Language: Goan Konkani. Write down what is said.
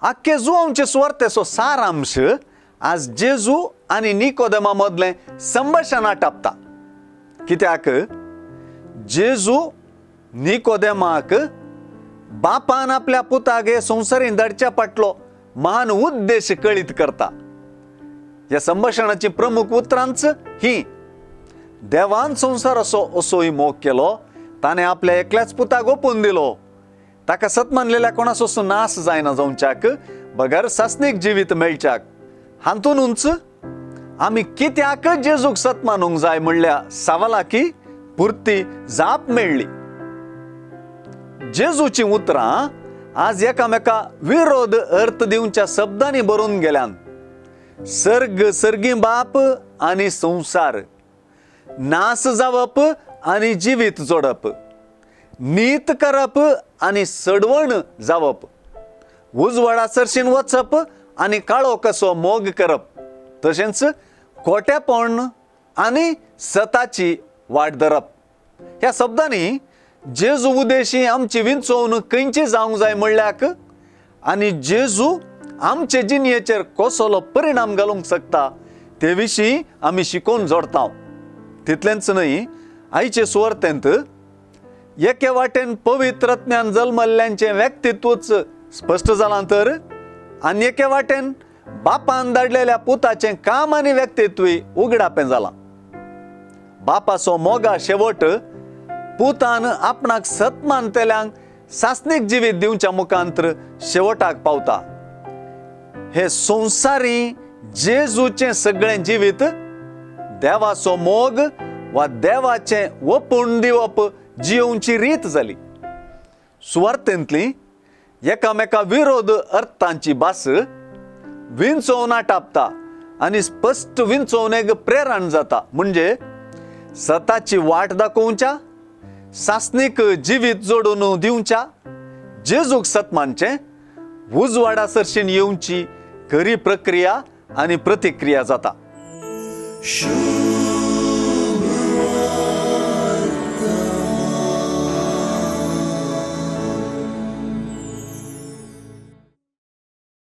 आख्खे जुवांचे सुवार्तेचो सारांश आज जेजू आनी निकोदेमा मदलें संभाशण आटापता. कित्याक जेजू निकोदेमाक बापान आपल्या पुताक हे संवसारीन धाडच्या फाटलो महान उद्देश कळीत करता. ह्या संभाशणाची प्रमुख उतरांच ही, देवान संवसार असो असोय मोग केलो, ताणें आपल्या एकल्याच पुताक ओपून दिलो, ताका सत मानलेल्या कोणाचो नाश जायना जावच्याक बगर सासणीक जिवीत मेळच्याक. हातूनच आमी कित्याक जेजूक सत मानूंक जाय म्हणल्या सवालाकी पुरती जाप मेळ्ळी. जेजूची उतरां आज एकामेका विरोध अर्थ दिवच्या शब्दांनी बरोवन गेल्यान. सर्ग, सर्गी बाप आनी संवसार, नास जावप आनी जिवीत जोडप, नीत करप आनी सडवण जावप, उजवाडा सरशीन वचप आनी काळो कसो मोग करप, तशेंच खोटेपण आनी सताची वाट धरप. ह्या शब्दांनी जेजू उदेशी आमची विंचोवन खंयची जावंक जाय म्हणल्याक आनी जेजू आमचे जिणयेचेर कसलो परिणाम घालूंक शकता ते विशीं आमी शिकोवन जोडता. तितलेंच न्हय, आयचे सुवार्तेंत एके वाटेन पवित्रज्ञान जल्मल्ल्यांचें व्यक्तित्वच स्पश्ट जालां तर आनी एके वाटेन बापान धाडलेल्या पुताचें काम आनी व्यक्तित्वय उगडापें जालां. बापाचो मोगा शेवट पुतान आपणाक सत मानतल्यांक सासणीक जिवीत दिवच्या मुखांतर शेवटाक पावता. हे संवसारी जेजूचें सगळें जिवीत देवाचो मोग वा देवाचें ओपून दिवप जियोवची रीत जाली. सुवार्थेंतली एकामेका विरोध अर्थांची भास विंचोवन आटापता आनी स्पश्ट विंचोवणेक प्रेरण जाता. म्हणजे सताची वाट दाखोवच्या, सासणीक जिवीत जोडून दिवच्या, जेजूक सत मानचें, उजवाडा सरशीन येवची खरी प्रक्रिया आनी प्रतिक्रिया जाता.